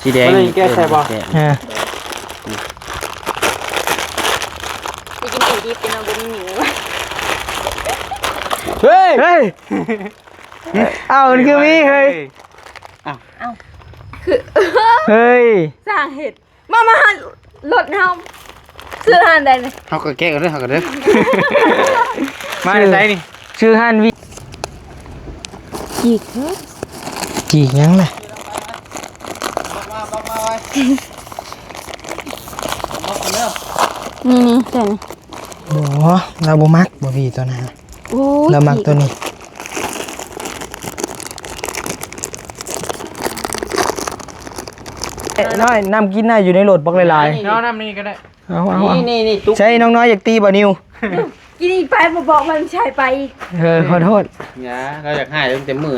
ສີແດງ ມັນແກະໃສ່ບໍ່? ເອີ ແກະ ເອີ ໄປກິນຕີດິບເນາະ ບໍ່ມີໜີວະ. ເຮີ້ຍ ເຮີ້ຍ ເອົ້າ ມັນຄືມີເຮີ້ຍ. ເອົ້າ ເຮີ້ຍ ສ້າງເຮັດ ມາ ມາ ລົດເຮົາຊື້ຮ້ານໃດນີ້? ເຮົາກໍແກະເອົາເດີ ເຮົາກໍເດີ. ມາແຕ່ໃສນີ້? ຊື້ຮ້ານວິ ຈີກເອີຍ ຈີກຫຍັງລະ? ນີ້ ນີ້ ໃສ່ນີ້. ບໍ່ ລາວບໍ່ມັກບໍ່ບີຕົວນັ້ນ. ໂອ້ຍ ລາວມັກຕົວນີ້. ເອີ ນ້ອຍ ນ້ຳກິນນະ ຢູ່ໃນລົດບັກຫຼາຍໆ. ເອົານ້ຳນີ້ກໍໄດ້. ເອົາ ເອົາ ນີ້ ນີ້ ນີ້ ຕຸກ ໃສ່ ນ້ອງນ້ອຍຢາກຕີບໍ່ນິວ? ກິນອີກໄປ ບໍ່ບອກມັນໃສ່ໄປອີກ. ເອີ ຂໍໂທດ. ຢ່າ ລາວຢາກໃຫ້ຕັ້ງແຕ່ມື້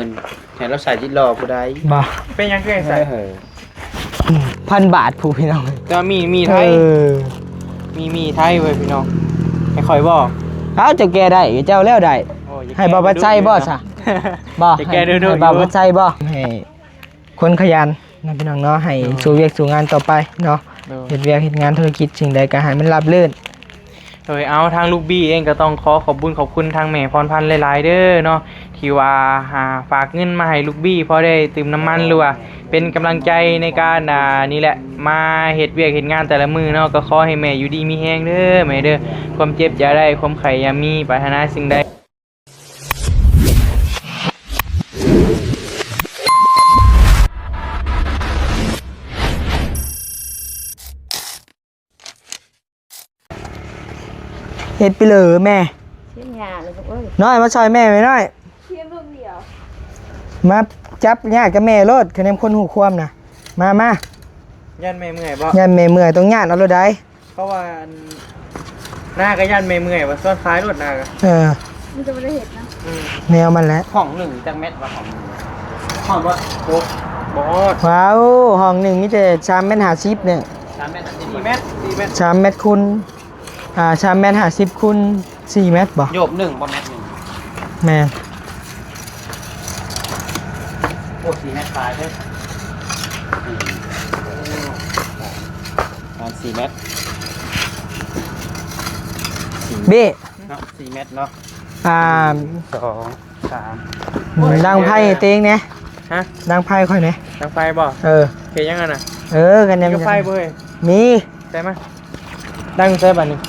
ໃຫ້ລາວໃສ່ຕິດລໍ້ຜູ້ໃດ. ບໍ່ ເປັນຫຍັງຄືໃຫ້ໃສ່? ເອີ ພັນບາດຜູ້ພີ່ນ້ອງ. ແຕ່ວ່າມີ ມີໄທ ເອີ ມີ ມີໄທເວີຍພີ່ນ້ອງ. ໃຫ້ຂ້ອຍບໍ່? ເອົາ ເຈົ້າແກ່ໄດ້ ເຈົ້າແລ້ວໄດ້. ໂອ້ຍ ໃຫ້ບ່າວພັດໄຊບໍ່ຊະ? ບໍ່ ໃຫ້ ໃຫ້ບ່າວພັດໄຊບໍ່? ໃຫ້ຄົນຂະຫຍັນນະພີ່ນ້ອງເນາະ ໃຫ້ ໂດຍ ສູ້ວຽກສູ້ງານຕໍ່ໄປເນາະ. ໂດຍ ເຮັດວຽກເຮັດງານທຸລະກິດສິ່ງໃດກໍໃຫ້ມັນລາບລື່ນ. ໂດຍ ເອົາ ທາງລູກບີເອງກໍຕ້ອງຂໍຂອບບຸນຂອບຄຸນທາງແມ່ພອນພັນຫຼາຍໆເດີເນາະ ທີ່ວ່າ ອ່າ ຝາກເງິນມາໃຫ້ລູກບີພໍໄດ້ຕື່ມນ້ຳມັນ ຫຼືວ່າເປັນກຳລັງໃຈໃນການ ອ່າ ນີ້ແຫຼະ ມາເຮັດວຽກເຮັດງານແຕ່ລະມື້ເນາະ. ກໍຂໍໃຫ້ແມ່ຢູ່ດີມີແຮງເດີແມ່ເດີ ຄວາມເຈັບຢ່າໄດ້ ຄວາມໄຂ້ຢ່າມີ ປາດຖະໜາສິ່ງໃດ ເຮັດໄປເລີແມ່. ຊິຫຍ້າເລີຍລູກເອີຍ. ນ້ອຍ ມາຊ່ອຍແມ່ແມ່ນ້ອຍ. ມາຈັບຍາດກັບແມ່ໂລດ ຄະແນນຄົນຮູ້ຄວາມນະ. ມາ ມາ. ຢ້ານແມ່ເມື່ອຍບໍ່? ຢ້ານແມ່ເມື່ອຍ ຕ້ອງຍາດເອົາໂລດໃດ. ເພາະວ່າ ອັນ ນ້າກໍຢ້ານແມ່ເມື່ອຍວ່າ ຊວນຂາຍໂລດນ້າກໍ. ເອີ ມັນຈະບໍ່ໄດ້ເຮັດນະ. ອືມ ແນວມັນແຫຼະ. ຫ້ອງໜຶ່ງຈັກແມັດວະ? ຫ້ອງໜຶ່ງ ຮອດບໍ່? ໂອ້ ບໍ່ຮອດ. ວ້າວ ຫ້ອງໜຶ່ງມີແຕ່ສາມແມັດຫ້າສິບນີ້. ສາມແມັດຫ້າສິບ ສີ່ແມັດ ສີ່ແມັດ. ສາມແມັດຄູນ ອ່າ ສາມແມັດຫ້າສິບຄູນສີ່ແມັດບໍ່? ໂຍບໜຶ່ງບໍ່ ແມັດໜຶ່ງ. ແມ່ນ. ໂອ້ ສີ່ແມັດປາຍເດ້. ອືມ ປະມານສີ່ແມັດ ເບ້ເນາະ ສີ່ແມັດເນາະ. ອ່າ ສອງ ສາມ ດັງໄຟໃຫ້ເຕັງແດ່. ຮະ? ດັງໄຟຂ້ອຍແດ່. ດັງໄຟບໍ່? ເອີ ເຮັດຫຍັງຫັ້ນນະ? ເອີ ກັນຍັງ ມີໄຟບໍ່ເຮີ້ຍ? ມີ. ໃສ່ມາ ດັງໃສ່ບາດນີ້.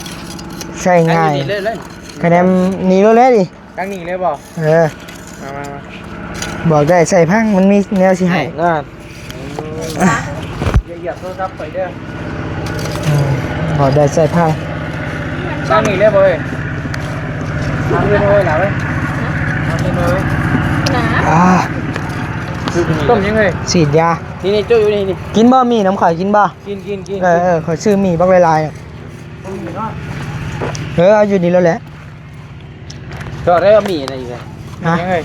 ໃສ່ງ່າຍ ອັນນີ້ເລີຍ ເລີຍ ຄະແນນນີ້ໂລດແຫຼະນີ້. ຕັ້ງນີ້ເລີຍບໍ່? ເອີ ມາ ມາ ມາ ບອກໄດ້ໃສ່ພັງ ມັນມີແນວຊິໃຫ້. ນັ້ນ ຢ່າຢຽບໂທລະສັບຂ້ອຍເດີ. ອືມ ບອກໄດ້ໃສ່ພັງ. ຕັ້ງນີ້ເລີຍບໍ່ເອີຍ? ຕັ້ງນີ້ເລີຍບໍ່ເອີຍ ຫຼາເອີຍ? ຕັ້ງນີ້ເລີຍ. ອ່າ ຕົ້ມຫຍັງເອີຍ? ສີດຢາ. ນີ້ ນີ້ ຈຸຢູ່ນີ້ ນີ້ ກິນບໍ່? ໝີ່ນຳຂ້ອຍກິນບໍ່? ກິນ ກິນ ກິນ. ເອີ ເອີ ຂ້ອຍຊື້ໝີ່ບັກຫຼາຍໆ. ເອີ ເອົາຢູ່ນີ້ໂລດແຫຼະ. ຈອດໄດ້ ເອົາໝີ່ອັນນັ້ນອີກເລີຍ. ຮະ? ຫຍັງເອີຍ?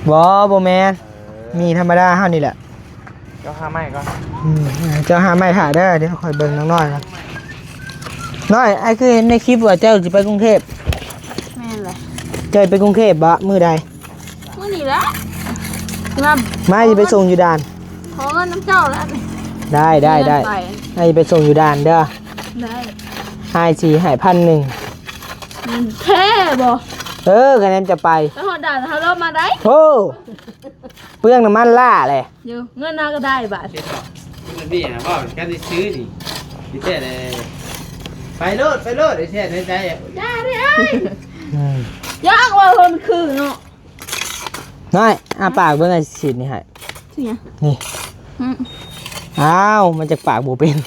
ບໍ່ ບໍ່ແມ່ນ ເອີ ໝີ່ທຳມະດາເຮົານີ້ແຫຼະ. ເຈົ້າຫາໄມ້ກ່ອນ. ອືມ ເຈົ້າຫາໄມ້ຖ້າເດີ ດຽວຂ້ອຍເບິ່ງນ້ອງນ້ອຍກ່ອນ. ນ້ອຍ ອ້າຍຄືເຫັນໃນຄລິບວ່າເຈົ້າຊິໄປກຸງເທບ. ແມ່ນແຫຼະ. ເຈົ້າໄປກຸງເທບບໍ່? ມື້ໃດ? ມື້ນີ້ແຫຼະ ມາ ມາຊິໄປສົ່ງຢູ່ດ່ານ. ຂໍເງິນນຳເຈົ້າແຫຼະ. ໄດ້ ໄດ້ ໄດ້ ອ້າຍຊິໄປສົ່ງຢູ່ດ່ານເດີ. ໄດ້ ອ້າຍຊິໃຫ້ພັນໜຶ່ງ. ແທ້ບໍ່? ເອີ ຄະແນນຈະໄປ ໄປຮອດດ່ານເຮົາລົມມາໄດ້. ໂອ້ ເປືອງນ້ຳມັນລ້າແຫຼະ. ຢູ່ ເງິນເຮົາກໍໄດ້ບາດ. ມັນມີຫຍັງເວົ້າກັນຊື່ໆນີ້ ທີ່ແທ້ແຫຼະ. ໄປໂລດ ໄປໂລດ ໄອ້ແທ້ໃນໃຈ. ຢ່າເດ້ເອີຍ. ອືມ ຢາກວ່າຄົນຄືເນາະ. ນ້ອຍ ອ້າປາກເບິ່ງ ອ້າຍສີດນີ້ໃຫ້. ສີດຫຍັງ? ນີ້. ອືມ ອ້າວ ມັນຈັກປາກບໍ່ເປັນ.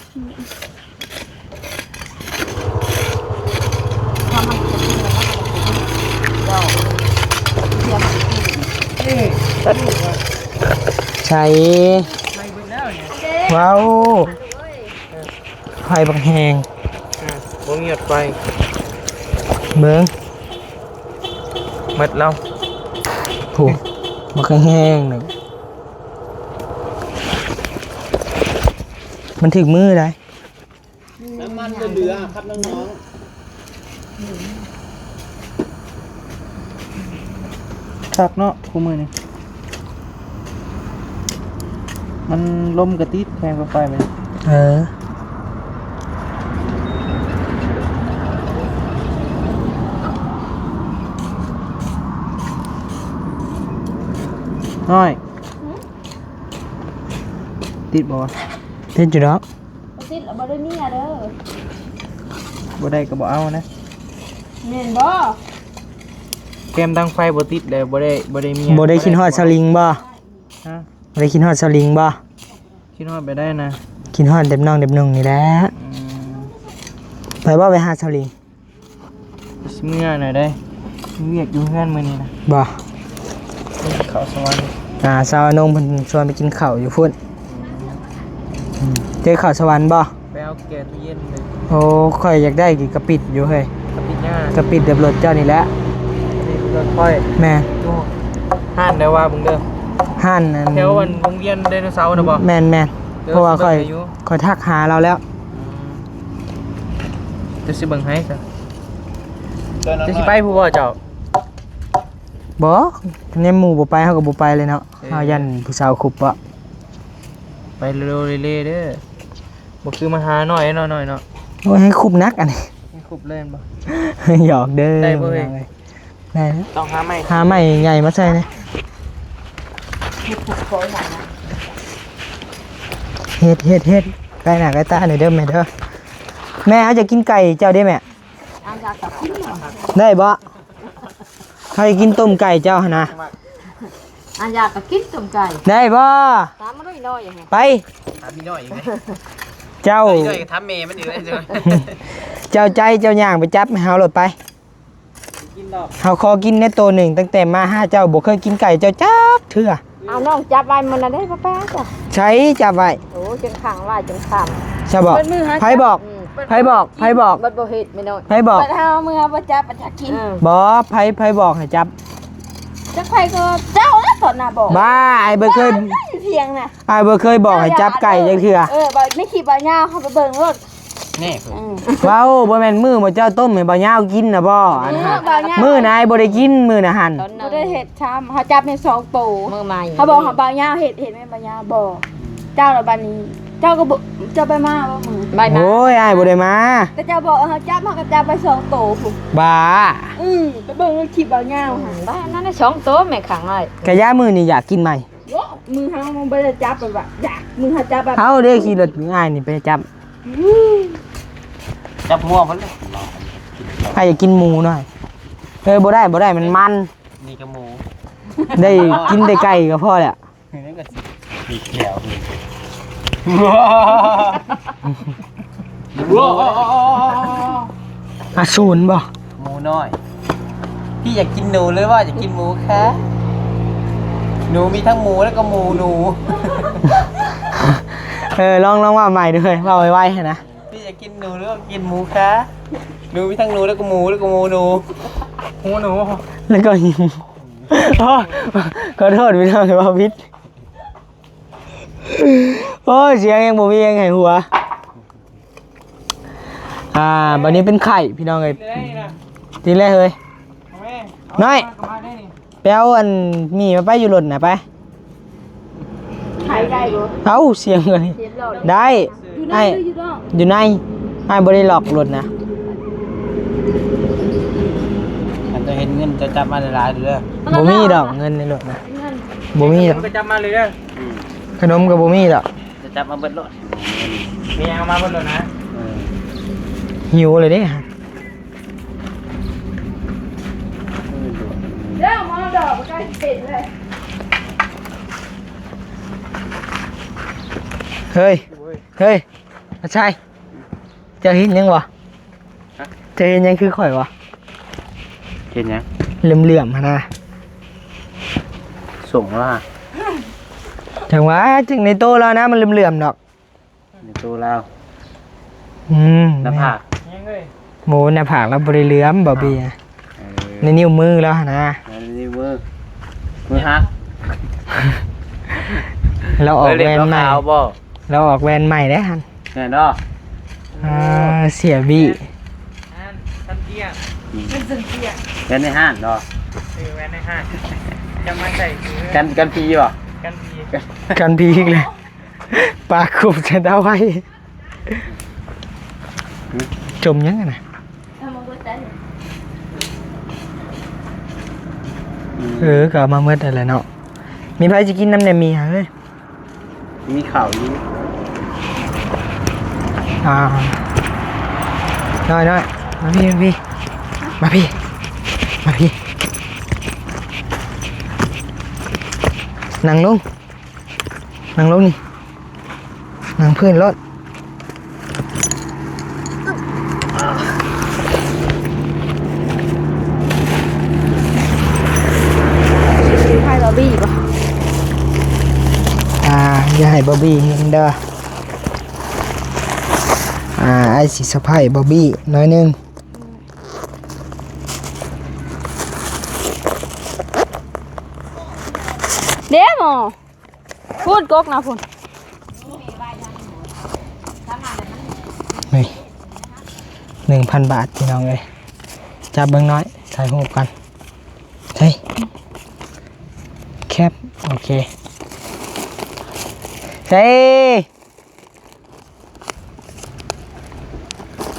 ໃສ່ ວ້າວ ໄຟບັກແຮງ. ອືມ ບໍ່ມີຮອດໄຟ. ເບິ່ງ ໝົດແລ້ວ. ໂອ້ ບັກແຮງໆ ນີ້ ມັນຖືກມືໄດ໋. ນ້ຳມັນເຫຼືອໆ ຄັບນ້ອງໆ. ຄັກເນາະ ຄູ່ມື້ນີ້. ມ ມັນລົມກະຕິດແຄມກັບໄຟມັນ. ເອີ ນ້ອຍ ຫືມ? ຕິດບໍ່ວະ? ຕິດຢູ່ດອກ. ບໍ່ຕິດລະບໍ່ໄດ້ເມຍເດີ. ບໍ່ໄດ້ກໍບໍ່ເອົານະ. ແມ່ນບໍ່? ແຄມດັງໄຟບໍ່ຕິດແລ້ວ ບໍ່ໄດ້ ບໍ່ໄດ້ເມຍ. ບໍ່ໄດ້ຄິດຮອດສາວລິງບໍ່? ຮະ? ບໍ່ໄດ້ຄິດຮອດສາວລິງບໍ່? ຄິດຮອດໄປໄດ້ນະ. ຄິດຮອດເດັບນ້ອງເດັບໜຸ່ງນີ້ແຫຼະ. ອືມ ໄປບໍ່ ໄປຫາສາວລິງ? ຊິເມືອນະເດ້ ມີວຽກຢູ່ເຮືອນມື້ນີ້ນະ. ບໍ່? ເຂົ້າສະຫວັນ. ອ່າ ສາວອານົງເພິ່ນຊວນໄປກິນເຂົ້າຢູ່ພຸ້ນ. ອືມ ເຈີເຂົ້າສະຫວັນບໍ່? ໄປເອົາແກະຕູ້ເຢັນເລີຍ. ໂອ້ ຂ້ອຍຢາກໄດ້ກະປິດຢູ່ເຮີ້ຍ. ກະປິດຫຍັງ? ກະປິດແບບລົດເຈົ້ານີ້ແຫຼະ. ກະປິດລົດຂ້ອຍ. ແມ່ນ. ຢູ່ຮ້ານໃດວະເບິ່ງເດີ. ຮ້ານອັນ ແຖວອັນວົງວຽນໄດໂນເສົານະບໍ່? ແມ່ນໆ. ເອີ ເພາະວ່າຂ້ອຍ ຂ້ອຍທັກຫາລາວແລ້ວ. ອືມ ຈະຊິເບິ່ງໃຫ້ຊະ. ຈະຊິໄປຜູ້ບໍ່ເຈົ້າ? ບໍ່ ຄັນແມ່ນໝູ່ບໍ່ໄປ ເຮົາກໍບໍ່ໄປເລີຍເນາະ. ເອີ ເຮົາຢ້ານຜູ້ສາວຄຸບເບາະ. ໄປເລວໆເດ້ ບໍ່ຄືມາຫານ້ອຍເນາະ ນ້ອຍເນາະ. ໂອ້ຍ ໃຫ້ຄຸບໜັກອັນນີ້ ໃຫ້ຄຸບເລີຍແມ່ນບໍ່? ຫຍອກເດີ. ໄດ້ບໍ່ເອີຍ? ໄດ້ແລ້ວ ຕ້ອງຫາໄມ້ ຫາໄມ້ໃຫຍ່ມາໃສ່ແດ່. ເຮັດ ເຮັດ ເຮັດ ໃກ້ໜ້າໃກ້ຕາໜ່ອຍເດີແມ່ເດີ. ແມ່ ເຮົາຈະກິນໄກ່ເຈົ້າເດ້ແມ່. ໄດ້ບໍ່? ເຮົາຈະກິນຕົ້ມໄກ່ເຈົ້າຫັ້ນນະ. ອາ ຢາກກໍກິນຕົ້ມໄກ່ ໄດ້ບໍ່? ຖາມມາໜ້ອຍໆ ໄປ ຖາມອີ່ນ້ອຍອີກເດ້. ເຈົ້າ ອີ່ນ້ອຍກໍຖາມແມ່ມັນອີກເດ້. ເຈົ້າໃຈເຈົ້າຍ່າງໄປຈັບໃຫ້ເຮົາໂລດໄປ. ເຮົາຂໍກິນແດ່ໂຕໜຶ່ງ ຕັ້ງແຕ່ມາຫາເຈົ້າບໍ່ເຄີຍກິນໄກ່ເຈົ້າຈັກເທື່ອ. ເອົານ້ອງຈັບໄວ້ມື້ນັ້ນເດ້ ປ້າໆ ຈ້ະ. ໃສຈັບໄວ້? ໂອ້ ຈັ່ງຂັງໄວ້ຈັ່ງຄຳ. ໃສບອກ? ໃຜບອກ? ອືມ ໃຜບອກ? ໃຜບອກ? ມັນບໍ່ເຮັດແມ່ນ້ອຍ. ໃຜບອກ? ບັດເຮົາເມື່ອບໍ່ຈັບ ມັນຈະກິນ. ເອີ ບໍ່ ໃຜ ໃຜບອກໃຫ້ຈັບ? ຈັກໃຜກໍເຈົ້າແຫຼະຕອນໜ້າບອກ. ບ້າ ອ້າຍບໍ່ເຄີຍ ຢູ່ທຽງນະ ອ້າຍບໍ່ເຄີຍບອກໃຫ້ຈັບໄກ່ຈັກເທື່ອ. ເອີ ບັດໃນຄລິບບ່າວຍາວເຮົາໄປເບິ່ງໂລດ. ນີ້ ອືມ ເວົ້າ ບໍ່ແມ່ນມື້ໝູ່ເຈົ້າຕົ້ມໃຫ້ບ່າວຍາວກິນນະບໍ່? ອັນ ມື້ນາຍບໍ່ໄດ້ກິນມື້ນະຫັ້ນ. ບໍ່ໄດ້ເຮັດຊ້ຳ ເຮົາຈັບໃຫ້ສອງໂຕ. ມື້ໃໝ່ ເຮົາບອກໃຫ້ບ່າວຍາວເຮັດ ເຮັດແມ່ນບ່າວຍາວບໍ່. ເຈົ້າລະບັດນີ້ ເຈົ້າກໍບໍ່ ເຈົ້າໄປມາບໍ່ມື້? ໂອ້ຍ ອ້າຍບໍ່ໄດ້ມາ. ແຕ່ເຈົ້າບອກເຮົາຈັບ ເຮົາກໍຈັບໄປສອງໂຕພຸ້ນ. ບ້າ ອືມ ໄປເບິ່ງຄລິບບ່າວຍາວຫັ້ນ. ບ້າ ນັ້ນສອງໂຕແມ່ຂັງໄວ້. ກະຢ່າ ມື້ນີ້ຢາກກິນໃໝ່. ໂອ້ ມືເຮົາບໍ່ໄດ້ຈັບແບບວ່າຢາກ ມືເຮົາຈັບແບບ ເຮົາເດ້ຂີ່ລົດງ່າຍນີ້ໄປຈັບ. ຈັບຫົວເພິ່ນເລີຍ. ໃຜຢາກກິນໝູໜ້ອຍ? ເອີ ບໍ່ໄດ້ ບໍ່ໄດ້ ມັນມັນ. ນີ້ກໍໝູ ໄດ້ກິນແຕ່ໄກ່ກໍພໍແລ້ວ. ນີ້ກໍຊິມີແຂວນີ້. ອະສູນບໍ່? ໝູນ້ອຍ. ພີ່ຢາກກິນໜູ ຫຼືວ່າຢາກກິນໝູຄະ? ໜູມີທັງໝູ ແລ້ວກໍໝູໜູ. ເອີ ລອງ ລອງເວົ້າໃໝ່ດູເຮີ້ຍ ເວົ້າໄວໆຫັ້ນນະ. ພີ່ຢາກກິນໜູ ຫຼືວ່າກິນໝູຄະ? ໜູມີທັງໜູ ແລ້ວກໍໝູ ແລ້ວກໍໝູໜູ. ໝູໜູ ແລ້ວກໍ ໂອ້ ຂໍໂທດພີ່ນ້ອງ ເວົ້າຜິດ. ໂອ້ຍ ສຽງຍັງບໍ່ມີຫຍັງໃຫ້ຫົວ. ອ່າ ບັດນີ້ເປັນໄຂ້ພີ່ນ້ອງເອີຍ. ຕິດແລ້ວເຮີ້ຍ. ນ້ອຍ ໄປເອົາອັນໝີ່ມາໄປຢູ່ລົດນະໄປ. ໄປໄດ້ບໍ່? ເອົ້າ ສຽງກັນນີ້ ໄດ້. ຢູ່ໃນ ອ້າຍ ຢູ່ນອກ? ຢູ່ໃນ. ອ້າຍບໍ່ໄດ້ລັອກລົດນະ. ຄັນເຈົ້າເຫັນເງິນ ເຈົ້າຈັບມາຫຼາຍໆເດີ. ບໍ່ມີດອກເງິນໃນລົດນະ. ບໍ່ມີດອກ. ຂະໜົມກໍຈັບມາເລີຍເດີ. ຂະໜົມກໍບໍ່ມີດອກ. ຈະຈັບມາເບິດໂລດ. ມີຫຍັງເອົາມາເບິດໂລດນະ. ເອີ ຫິວເລີຍເດ້. ເດີ ມາດອກ ໃກ້ເປັນເລີຍ. ເຮີ້ຍ ເຮີ້ຍ ອາໄຊ ເຈົ້າເຫັນຫຍັງບໍ່? ຮະ? ເຈົ້າເຫັນຫຍັງຄືຂ້ອຍບໍ່? ເຫັນຫຍັງ? ເຫຼື້ອມໆຫັ້ນນະ. ສົ່ງລະ ຈັ່ງວ່າ ຈັ່ງໃນໂຕລາວນະ ມັນເຫຼື້ອມໆດອກ. ໃນໂຕລາວ. ອືມ ໜ້າຜາກ. ໂມ ໜ້າຜາກລາວບໍ່ໄດ້ເຫຼື້ອມ ບ່າວເບຍ. ເອີ ໃນນິ້ວມືລາວຫັ້ນນະ. ໃນນິ້ວມື ມືຫັກ. ລາວອອກແວ່ນໃໝ່. ລາວອອກແວ່ນໃໝ່ເດ້ຫັ້ນ. ແມ່ນບໍ່? ອ່າ ເສຍບີ້. ແວ່ນໃນຮ້ານເນາະ. ເອີ ແວ່ນໃນຮ້ານ. ຈະມາໃສ່ ກັນ ກັນຜີບໍ່? ກັນຜີ ກັນຜີອີກແລ້ວ. ປາຂຸບໃສ່ດາວໄວ້. ຈົມຫຍັງຫັ້ນນະ? ເອົາມາເບິດໄດ້. ເອີ ກໍເອົາມາເບິດຫັ້ນແຫຼະເນາະ. ມີໃຜຊິກິນນຳແດ່ໝີ່ຫາເອີຍ? ມີເຂົ້າຢູ່. ອ່າ ນ້ອຍໆ ມາພີ້ ມາພີ້ ມາພີ້ ມາພີ້ ນັ່ງລົງ ນັ່ງລົງນີ້ ນັ່ງພື້ນໂລດ. ໃຫ້ບາບີບໍ່? ອ່າ ຢ່າໃຫ້ບາບີເຫັນເດີ. ອ່າ ອ້າຍຊິສະພາຍບາບີໜ້ອຍໜຶ່ງ. ເດ້ໝໍ. ພຸ້ນ ກົກນະພຸ້ນ. ນີ້ ໜຶ່ງພັນບາດ ພີ່ນ້ອງເອີຍ. ຈັບເບິ່ງໜ້ອຍ ຖ່າຍຮູບກ່ອນ. ໃສ່ ແຄບ ໂອເຄ ໃສ່.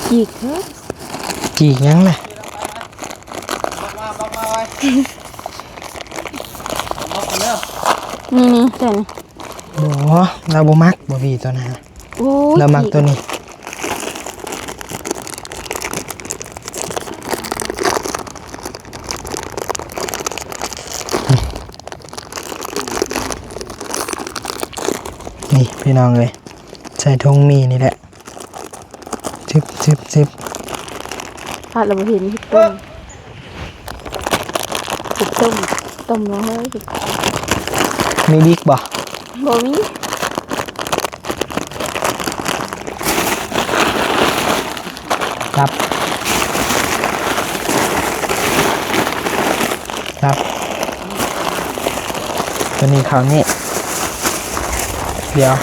ຈີກເຖາະ. ຈີກຫຍັງລະ? ນີ້ໆ ໃສ່ນີ້. ບໍ່ ລາວບໍ່ມັກ ບາບີຕົວນັ້ນ. ໂອ້ຍ ລາວມັກຕົວນີ້. ນີ້ພີ່ນ້ອງເອີຍ ໃສ່ຖົງໝີ່ນີ້ແຫຼະ. ຊຶບ ຊຶບ ຊຶບ. ພາດລະບໍ່ເຫັນເຮັດຕົ້ມ ເຮັດຕົ້ມ ຕົ້ມເນາະເຮີ້ຍ. ມີບິກບໍ່? ບໍ່ມີ. ຮັບ ຮັບ ຕົວນີ້ເຂົ້ານີ້ ດຽວ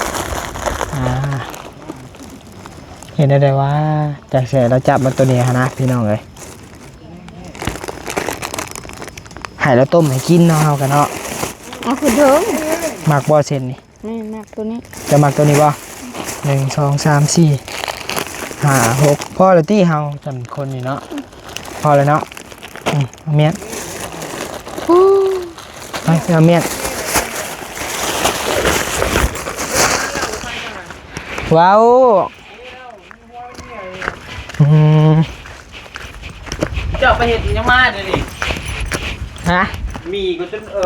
ອ່າ. ເຮັດແນວໃດວະ? ຈັກແສລາວຈັບມາຕົວນີ້ຫັ້ນນະ ພີ່ນ້ອງເອີຍ. ໃຫ້ລາວຕົ້ມໃຫ້ກິນເນາະ ເຮົາກະເນາະ. ເອົາຂຶ້ນເທິງ. ມັກບໍ່ເສັ້ນນີ້? ແມ່ນ ມັກຕົວນີ້. ເຈົ້າມັກຕົວນີ້ບໍ່? ໜຶ່ງ ສອງ ສາມ ສີ່ ຫ້າ ຫົກ ພໍແລ້ວຕິ ເຮົາສ່ຳຄົນນີ້ເນາະ. ພໍແລ້ວເນາະ. ອືມ ເອົາມ້ຽນ ໄປ ໄປເອົາມ້ຽນ. ວ້າວ ອືມ ເຈົ້າໄປເຮັດຫຍັງມາດຽວນີ້? ຮະ? ໝີ່ກໍຈົນ ເອີ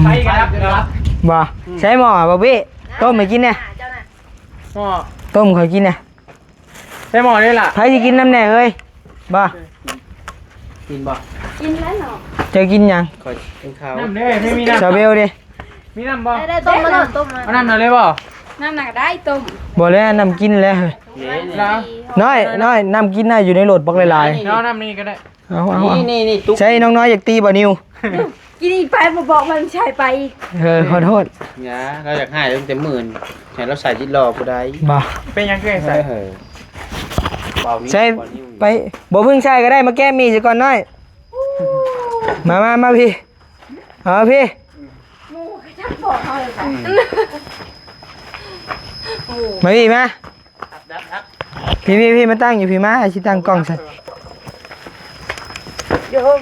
ໄຟກໍດັບເນາະ. ບໍ່ ອືມ ໃຊ້ໝໍ້ບໍ່ບີ້ ຕົ້ມໃຫ້ກິນແດ່. ໝໍ້ ຕົ້ມໃຫ້ຂ້ອຍກິນແດ່. ໃສ່ໝໍ້ເດ້ລະ. ໃຜຊິກິນນຳແດ່ເຮີ້ຍ? ບໍ່ ກິນບໍ່? ກິນແລ້ວເນາະ. ເຈົ້າກິນຫຍັງ? ຂ້ອຍກິນເຂົ້າ. ນ້ຳເດ້ ມີນ້ຳ. ຊາເບວເດ້ ມີນ້ຳບໍ່? ໄດ້ໆ ຕົ້ມມາໂລດ ຕົ້ມມາ. ເອົານ້ຳໜ້ອຍເລີຍບໍ່? ນ້ຳໜ້ອຍກໍໄດ້ ຕົ້ມ. ບໍ່ແລ້ວ ນ້ຳກິນແລ້ວເຮີ້ຍ. ນ້ອຍ ນ້ອຍ ນ້ຳກິນນະ ຢູ່ໃນລົດບັກຫຼາຍໆ. ເອົານ້ຳນີ້ກໍໄດ້. ເອົາ ເອົາ ນີ້ ນີ້ ນີ້ ຕຸກ ໃສ່ນ້ອງນ້ອຍຢາກຕີບໍ່ນິວ? ກິນອີກໄປ ບໍ່ບອກມັນໃສ່ໄປ. ເອີ ຂໍໂທດ. ຢ່າ ລາວຢາກໃຫ້ຕັ້ງແຕ່ມື້ ໃຫ້ລາວໃສ່ຈິດລໍຜູ້ໃດ. ບໍ່ ເປັນຫຍັງຄືໃຫ້ໃສ່? ເອີ ເວົ້ານີ້ ໃສ່ ເວົ້ານີ້ ໄປ ບໍ່ເພິ່ງໃສ່ກໍໄດ້ ມາແກະໝີ່ຊະກ່ອນນ້ອຍ. ມາ ມາ ມາພີ້ ເອົາພີ້ ໝູ່ຈັກບອກເຮົາເລີຍ. ອືມ ໝູ່ ມາພີ້ ມາ. ພີ້ ພີ້ ພີ້ ມາຕັ້ງຢູ່ພີ້ ມາ ຊິຕັ້ງກ້ອງໃສ່. ໂຍມ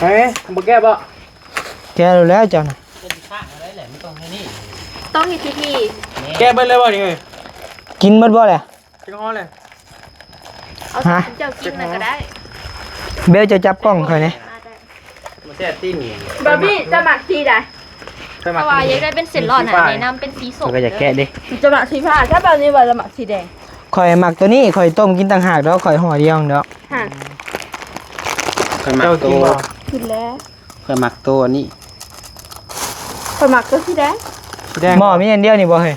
ເຮີ້ຍ ບໍ່ແກະບໍ່? ແກະແລ້ວເຈົ້ານະ. ຕ້ອງເຮັດພິທີ. ແກະເບິດເລີຍບໍ່ນີ້ເຮີ້ຍ? ກິນເບິດບໍ່ແຫຼະ? ຈັກຫໍ່ແຫຼະ. ເອົາ ຮະ? ເຈົ້າກິນນະກໍໄດ້. ເບວ ເຈົ້າຈັບກ້ອງຂ້ອຍແດ່. ມາແຊບຕີນນີ້. ບາບີ ເຈົ້າມັກສີໃດ? ຂ້ອຍມັກ ເພາະວ່າຢາກໄດ້ເປັນເສັ້ນຫຼອດນະ ແນະນຳເປັນສີສົ້ມ. ຂ້ອຍກໍຢາກແກະເດ້. ເຈົ້າມັກສີຟ້າ ຖ້າບາບີວ່າລະມັກສີແດງ. ຂ້ອຍມັກໂຕນີ້ ຂ້ອຍຕົ້ມກິນຕ່າງຫາກດອກ ຂ້ອຍຫໍ່ດຽວດອກ. ຮະ ຂ້ອຍມັກໂຕ ເຈົ້າກິນບໍ່? ກິນແລ້ວ. ຂ້ອຍມັກໂຕອັນນີ້ ຂ້ອຍມັກໂຕສີແດງ. ສີແດງ ໝໍ້ມີອັນດຽວນີ້ບໍ່ເຮີ້ຍ?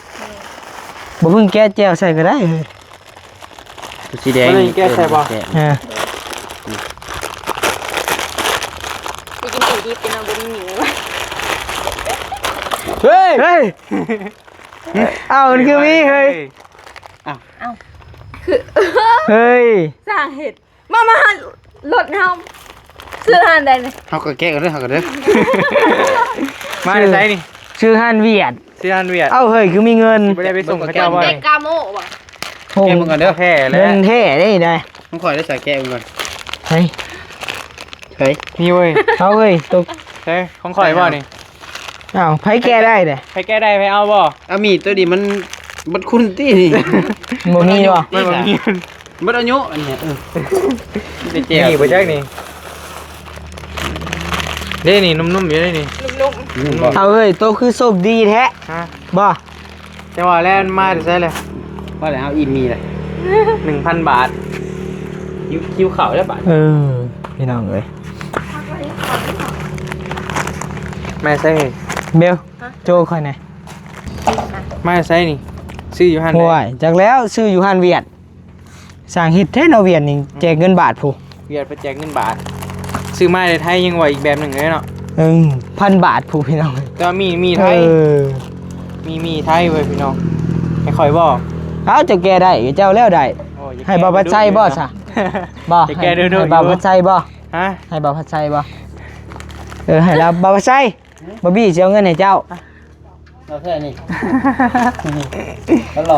ບໍ່ເພິ່ງແກະແຈ່ວໃສ່ກໍໄດ້ເຮີ້ຍ. ໂຕສີແດງ ອັນນີ້ແກະໃສ່ບໍ່? ເອີ ໄດ້ກິນດີໆ ເປັນເອົາບໍ່ມີໜີ. ເຮີ້ຍ ເຮີ້ຍ ເອົ້າ ມັນຄືມີເຮີ້ຍ. ເອົ້າ ເຮີ້ຍ ສ້າງເຮັດ. ມາ ມາ ລົດເຮົາ ຊື້ຮ້ານໃດນີ້? ເຮົາກໍແກະກັນເດີ ເຮົາກໍເດີ. ມາແຕ່ໃສນີ້? ຊື້ຮ້ານຫວຽດ ຊື້ຮ້ານຫວຽດ. ເອົ້າ ເຮີ້ຍ ຄືມີເງິນ ຊິບໍ່ໄດ້ໄປສົ່ງເຂົາເຈົ້າບໍ່ນີ້? ແກະກາໂມະບໍ່? ໂອ້ ແກະເບິ່ງກ່ອນເດີ້. ແທ້ແລ້ວ ເງິນແທ້ເດ້ນີ້ໄດ໋. ຂອງຂ້ອຍໄດ້ໃສ່ແກະເບິ່ງກ່ອນ. ໃສ ໃສ ມີເວີ້ຍ. ເອົາເວີ້ຍ ຕົກ ໃສ ຂອງຂ້ອຍບໍ່ນີ້? ອ້າວ ໃຜແກະໄດ້ເດ້? ໃຜແກະໄດ້ ໃຜເອົາບໍ່? ອາມີດໂຕນີ້ມັນເບິດຄຸນຕິນີ້? ບໍ່ມີບໍ່? ມັນບໍ່ມີ. ເບິດອາຍຸອັນນີ້ ເອີ ໄປແຈກ ນີ້ບໍ່ຈັກນີ້ ເດ້ນີ້ ນຸ່ມໆຢູ່ເດ້ນີ້ ນຸ່ມໆ. ເອົາເອີຍ ໂຕຄືໂຊກດີແທ້ ຮະ ບໍ່? ແຕ່ວ່າແລ້ວມາແຕ່ໃສແລ້ວ? ວ່າແລ້ວເຮົາອີ່ມີແລ້ວ ໜຶ່ງພັນບາດ ຫິວ ຫິວເຂົ້າແລ້ວບາດ. ເອີ ພີ່ນ້ອງເອີຍ ມາໃສເອີຍ? ເບວ ຮະ ໂຈ້ຂ້ອຍແດ່. ມາໃສນີ້? ຊື້ຢູ່ຮ້ານໃດ? ໂອ້ຍ ຈັກແລ້ວ ຊື້ຢູ່ຮ້ານຫວຽດ. ສ້າງເຮັດແທ້ເນາະ ຫວຽດນີ້ ອືມ ແຈກເງິນບາດພຸ້ນ. ຫວຽດໄປແຈກເງິນບາດ ຊື້ມາແຕ່ໄທຍັງວ່າອີກແບບໜຶ່ງເລີຍເນາະ. ເອີ ພັນບາດພຸ້ນພີ່ນ້ອງ ແຕ່ວ່າມີ ມີໄທ ເອີ ມີ ມີໄທເວີ້ຍພີ່ນ້ອງ. ໃຫ້ຂ້ອຍບໍ່? ເອົາ ເຈົ້າແກະໄດ້ ເຈົ້າແລ້ວໄດ້. ໂອ້ຍ ໃຫ້ບ່າວພັດໄຊບໍ່ຊະ? ບໍ່ ໃຫ້ ໃຫ້ບ່າວພັດໄຊບໍ່? ຮະ ໃຫ້ບ່າວພັດໄຊບໍ່? ເອີ ໃຫ້ລາວ ບ່າວພັດໄຊ ບອບບີ້ຊິເອົາເງິນໃຫ້ເຈົ້າ. ເອົາແທ້ນີ້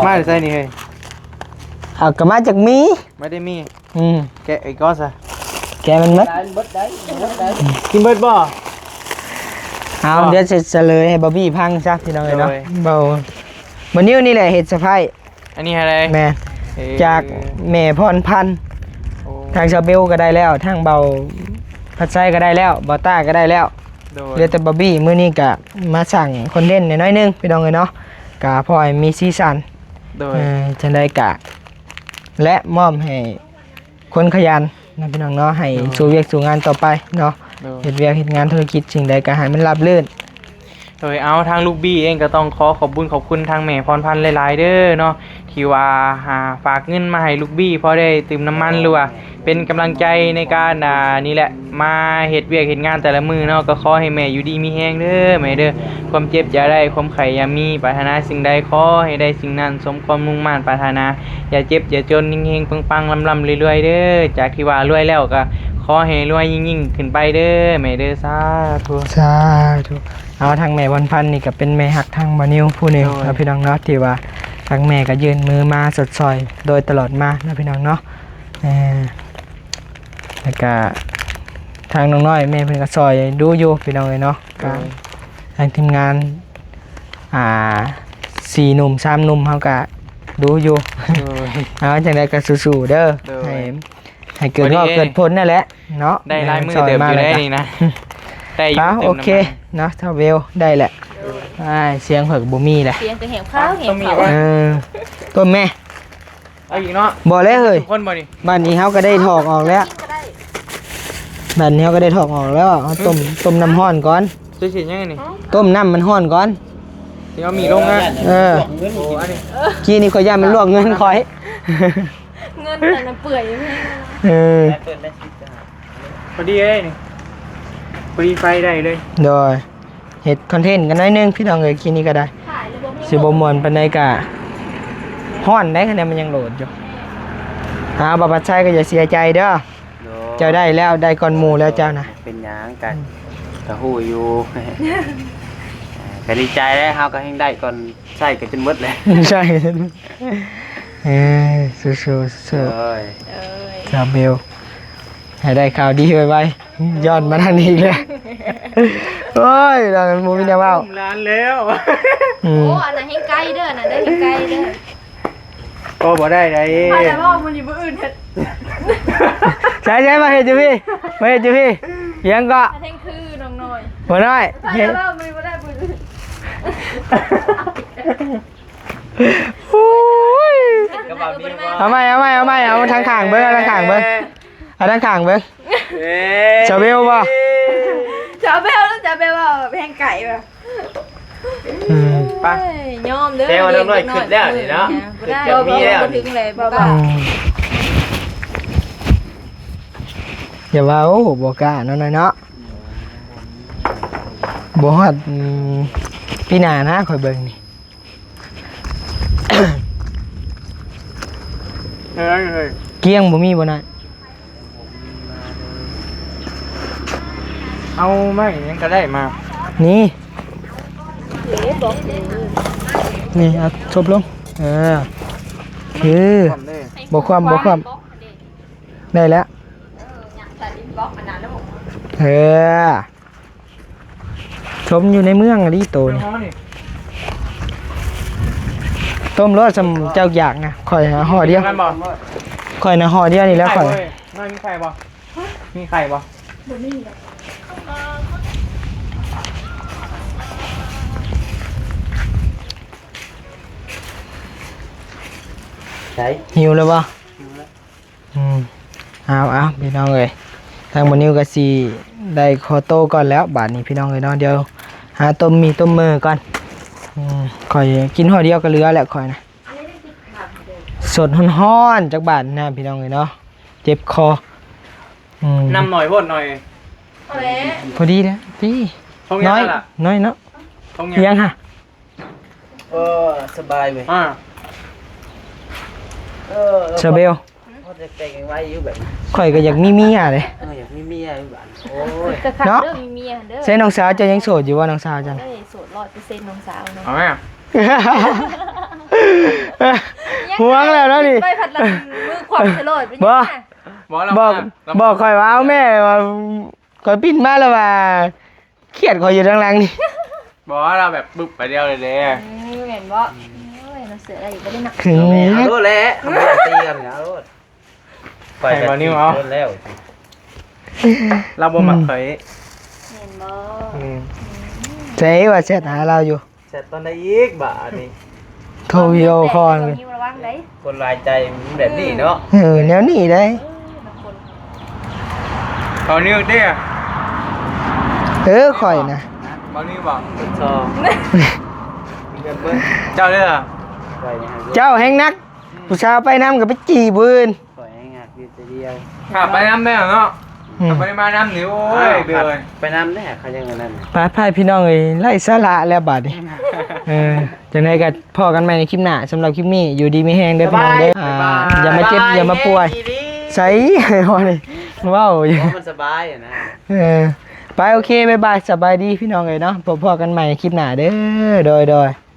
ມາແຕ່ໃສນີ້ເຮີ້ຍ? ເອົາ ກໍມາຈາກມີ ມາແຕ່ມີ. ອືມ ແກະອີກກ່ອນຊະ ແກະມັນໝົດ ກິນເບິດບໍ່? ເອົາ ດຽວຊິສະເຫຼີຍໃຫ້ບອບບີ້ຟັງຊະ ພີ່ນ້ອງເອີຍເນາະ. ໂດຍ ເບົາ ບໍ່ນິວນີ້ແຫຼະເຮັດເຊີໄພຣ. ອັນນີ້ໃຫ້ໄດ້ ແມ່ນ ເອີ ຈາກແມ່ພອນພັນ. ໂອ້ ທາງຊາວເບວກໍໄດ້ແລ້ວ ທາງເບົາພັດໄຊກໍໄດ້ແລ້ວ ເບົາຕ້າກໍໄດ້ແລ້ວ. ໂດຍ ເຫຼືອແຕ່ບອບບີ້ ມື້ນີ້ກະມາສ້າງຄອນເທັນໜ້ອຍໜຶ່ງ ພີ່ນ້ອງເອີຍເນາະ ກະພໍໃຫ້ມີສີສັນ. ໂດຍ ເອີ ຈັ່ງໃດກະ ແລະ ມອບໃຫ້ຄົນຂະຫຍັນນະ ພີ່ນ້ອງເນາະ ໃຫ້ ໂດຍ ສູ້ວຽກສູ້ງານຕໍ່ໄປເນາະ. ໂດຍ ເຮັດວຽກເຮັດງານທຸລະກິດສິ່ງໃດກະໃຫ້ມັນລາບລື່ນ. ໂດຍ ເອົາ ທາງລູກບີ້ເອງກໍຕ້ອງຂໍຂອບບຸນຂອບຄຸນທາງແມ່ພອນພັນຫຼາຍໆເດີເນາະ ທີ່ວ່າ ອ່າ ຝາກເງິນມາໃຫ້ລູກບີ້ ພໍໄດ້ຕື່ມນ້ຳມັນ ຫຼືວ່າເປັນກຳລັງໃຈໃນການ ອ່າ ນີ້ແຫຼະ ມາເຮັດວຽກເຮັດງານແຕ່ລະມື້ເນາະ. ກໍຂໍໃຫ້ແມ່ຢູ່ດີມີແຮງເດີແມ່ເດີ ຄວາມເຈັບຢ່າໄດ້ ຄວາມໄຂ້ຢ່າມີ ປາດຖະໜາສິ່ງໃດຂໍໃຫ້ໄດ້ສິ່ງນັ້ນ ສົມຄວາມມຸ່ງມາດປາດຖະໜາ ຢ່າເຈັບຢ່າຈົນ ເຮັງໆປັງໆ ລ່ຳໆລວຍໆເດີ. ຈາກທີ່ວ່າລວຍແລ້ວກໍຂໍໃຫ້ລວຍຍິ່ງໆຂຶ້ນໄປເດີແມ່ເດີ ສາທຸ ສາທຸ. ເອົາ ທາງແມ່ພອນພັນນີ້ກໍເປັນແມ່ຮັກທາງບ່າວນິວຜູ້ໜຶ່ງ ໂດຍ ເນາະ ພີ່ນ້ອງເນາະ ທີ່ວ່າທາງແມ່ກໍຍື່ນມືມາຊົດຊ່ອຍໂດຍຕະຫຼອດມາເນາະ ພີ່ນ້ອງເນາະ. ເອີ ແລ້ວກະທາງນ້ອງນ້ອຍແມ່ເພິ່ນກໍຊ່ອຍດູຢູ່ ພີ່ນ້ອງເອີຍເນາະ. ໂດຍ ທາງທີມງານ ອ່າ ສີ່ໜຸ່ມ ສາມໜຸ່ມ ເຮົາກະດູຢູ່. ໂດຍ ເອົາ ຈັ່ງໃດກໍສູ້ໆເດີ ໂດຍ ໃຫ້ ໃຫ້ເກີດ ພໍດີເດ້ ເກີດຜົນນັ້ນແຫຼະເນາະ. ໄດ້ຫຼາຍມື້ເຕີບຢູ່ໄດ໋ນີ້ນະ ໄດ້ຢູ່. ເອົາ ໂອເຄເນາະ ຊາວເບວ ໄດ້ແຫຼະ. ໂດຍ ອ້າຍ ສຽງເພິ່ນກໍບໍ່ມີແຫຼະ ສຽງກໍແຫບຂາວແຫບຂາວ. ເອີ ຕົ້ມແມ່ ເອົາອີກເນາະ ບໍ່ແລ້ວເຮີ້ຍ. ຄົນບໍ່ນີ້ ບາດນີ້ເຮົາກໍໄດ້ຖອກອອກແລ້ວ ບາດນີ້ເຮົາກໍໄດ້ຖອກອອກແລ້ວ. ເຮົາຕົ້ມ ຕົ້ມນ້ຳຮ້ອນກ່ອນ. ຊິເຮັດຫຍັງນີ້? ຕົ້ມນ້ຳມັນຮ້ອນກ່ອນ ຊິເອົາມີດລົງນະ. ເອີ ໂອ້ ອັນນີ້ ກີ້ນີ້ຂ້ອຍຢ້ານມັນລວກເງິນຂ້ອຍ ເງິນອັນນັ້ນເປື່ອຍຢູ່. ເອີ ພໍດີເລີຍນີ້ ພໍດີໄຟໄດ້ເລີຍ. ໂດຍ ເຮັດຄອນເທັນກັນໜ້ອຍໜຶ່ງ ພີ່ນ້ອງເອີຍ. ຄລິບນີ້ກໍໄດ້ ຊິບໍ່ມ່ວນປານໃດ ກະຮ້ອນໄດ໋ ຄະແນນມັນຍັງໂຫຼດຢູ່. ອ້າວ ບ່າວພັດໄຊກໍຢ່າເສຍໃຈເດີ ໂດຍ ເຈົ້າໄດ້ແລ້ວ ໄດ້ກ່ອນໝູ່ແລ້ວເຈົ້ານະ. ເປັນຫຍັງ ກະ ອືມ ກະຮູ້ຢູ່ ກະດີໃຈແລ້ວ ເຮົາກໍແຮ່ງໄດ້ກ່ອນ ໃຊ້ກໍຈົນໝົດແລ້ວ ໃຊ້ ເອີ ສູ້ໆ ໂດຍ ຊາວເບວ ໃຫ້ໄດ້ຂ່າວດີໄວໆ. ຍ້ອນມາທາງນີ້ອີກແລ້ວ ໂອ້ຍ ບໍ່ມີແນວເວົ້າ ລ້ານແລ້ວ. ອືມ ໂອ້ ອັນນັ້ນແຮ່ງໄກເດີ ອັນນັ້ນເດີ ແຮ່ງໄກເດີ. ກໍບໍ່ໄດ້ໃດ໋ ຖ້າຈະເວົ້າມື້ນີ້ມື້ອື່ນເຮັດ ໃຊ່ໆ ມາເຮັດຢູ່ພີ້ ມາເຮັດຢູ່ພີ້. ຫຍັງເກາະ ແທ່ງຄືນ້ອງນ້ອຍ ຫົວນ້ອຍ ຖ້າຈະເວົ້າມື້ນີ້ບໍ່ໄດ້ມື້ອື່ນ. ໂອ້ຍ ເອົາໃໝ່ ເອົາໃໝ່ ເອົາໃໝ່ ເອົາທາງຂ້າງເບິ່ງ ເອົາທາງຂ້າງເບິ່ງ ເອົາທາງຂ້າງເບິ່ງ. ເອີ ຊາວເບວບໍ່? ຊາວເບວ ຊາວເບວວ່າແພງໄກ່ວ່າ. ອືມ ໄປ ໂອ້ຍ ຍອມເດີ ແຕ່ວ່ານ້ອຍຂຶ້ນແລ້ວນີ້ເນາະ ບໍ່ໄດ້ ບໍ່ ບໍ່ ບໍ່ເຖິງເລີຍ ບໍ່ ອືມ ຢ່າວ່າ ໂອ້ ບໍ່ກ້າເນາະ ນ້ອຍເນາະ ບໍ່ຮອດ ອືມ ປີໜ້ານະ ຂ້ອຍເບິ່ງນີ້. ເຮີ້ຍ ເຮີ້ຍ ກ້ຽງບໍ່ມີບໍ່ນະ? ເອົາໄມ້ຫຍັງກໍໄດ້ມາ ນີ້ ນີ້ ເອົາສົບລົງ ເອີ ຄື ບໍ່ຄວ່ຳ ບໍ່ຄວ່ຳ ໄດ້ແລ້ວ ເອີ ສົມຢູ່ໃນເມືອງອີ່ຫຼີໂຕນີ້ ຕົ້ມໂລດ ສ່ຳເຈົ້າຢາກນະ ຂ້ອຍຫາຫໍ່ດຽວ ຂ້ອຍນະຫໍ່ດຽວນີ້ແຫຼະ ຂ້ອຍ ມີໄຂ່ບໍ່? ມີໄຂ່ບໍ່? ໃສ ຫິວແລ້ວບໍ່? ຫິວແລ້ວ ອືມ ເອົາໆ ພີ່ນ້ອງເອີຍ ທາງບ່າວນິວກໍຊິໄດ້ຂໍໂຕກ່ອນແລ້ວ ບາດນີ້ພີ່ນ້ອງເອີຍເນາະ ດຽວຫາຕົ້ມໝີ່ຕົ້ມເໝີກ່ອນ ອືມ ຂ້ອຍກິນຫໍ່ດຽວກໍເຫຼືອແລ້ວຂ້ອຍນະ ສົດຮ້ອນໆ ຈັກບາດນະ ພີ່ນ້ອງເອີຍເນາະ ເຈັບຄໍ ອືມ ນ້ຳໜ້ອຍໂພດໜ້ອຍ ພໍດີແລ້ວຕິ ນ້ອຍ ນ້ອຍເນາະ ຍັງຫະ ເອີ ສະບາຍເວີຍ ອ່າ ເອີ ສະເບວ ພໍຈະແຕ່ງໄວຢູ່ແບບນີ້ ຂ້ອຍກໍຢາກມີເມຍເດ້ ເອີ ຢາກມີເມຍຢູ່ບາດ ໂອ້ຍ ເນາະ ມີເມຍເດີ ໃຊ່ນ້ອງສາວເຈົ້າຍັງໂສດຢູ່ບໍ່ ນ້ອງສາວເຈົ້າ? ໂອ້ຍ ໂສດຮ້ອຍເປີເຊັນ ນ້ອງສາວເນາະ ເອົາແມ່ ຫວງແລ້ວເນາະນີ້ ໄປພັດລະມືຂວັນຕະຫຼອດ ບໍ່ ບໍ່ ບອກ ບອກຂ້ອຍວ່າເອົາແມ່ວ່າ ຂ້ອຍປິ່ນມາແລ້ວວ່າ ຄຽດຂ້ອຍຢູ່ທາງຫຼັງນີ້ ບໍ່ ລາວແບບບຶບໄປດຽວເລີຍເດ້ ເອີ ແມ່ນບໍ່? ໂອ້ຍ ນ້ອງເສືອໄດ້ຢູ່ບໍ່ໄດ້ນະ ເອົາໂລດແຫຼະ ທຳງານຕີກັນເອົາໂລດ ຂ້ອຍກໍຕີໂດນແລ້ວ ລາວບໍ່ມັກຂ້ອຍ ແມ່ນບໍ່? ອືມ ໃສວ່າແຊັດຫາລາວຢູ່ ແຊັດຕອນໃດອີກບາດນີ້ ໂທວິດີໂອຄອລ ລະວັງໄດ໋ ຄົນຫຼາຍໃຈມັນແບບນີ້ເນາະ ເອີ ແນວນີ້ໄດ໋ ເອີ ບາງຄົນ ເອົານິວເດ້ ເອີ ຂ້ອຍນະ ເອົານິວບໍ່ ເປັນຊອງ ເງິນເບິ່ງ ເຈົ້າເດີ ຂ້ອຍຫາຢູ່ ເຈົ້າແຮງໜັກ ຜູ້ສາວໄປນຳກໍໄປຈີບຜູ້ອື່ນ ຂ້ອຍຫາຢູ່ແຕ່ດຽວ ຖ້າໄປນຳແລ້ວເນາະ ອືມ ຖ້າບໍ່ໄດ້ມານຳນີ້ ໂອ້ຍ ເອີ ເດີ ໄປນຳແດ່ ເຂົາຍັງອັນນັ້ນ ໄປໆ ພີ່ນ້ອງເອີຍ ໄຮ້ສາລະແລ້ວບາດນີ້ ເອີ ຈັ່ງໃດກໍພໍ້ກັນໃໝ່ໃນຄລິບໜ້າ ສຳລັບຄລິບນີ້ ຢູ່ດີມີແຮງເດີພີ່ນ້ອງເດີ ຢ່າມາເຈັບ ຢ່າມາປ່ວຍ ໃສ ເວົ້າຢູ່ ມັນສະບາຍນະ ເອີ ໄປ ໂອເຄ ບາຍບາຍ ສະບາຍດີພີ່ນ້ອງເອີຍເນາະ ພົບພໍ້ກັນໃໝ່ຄລິບໜ້າເດີ ໂດຍໆ.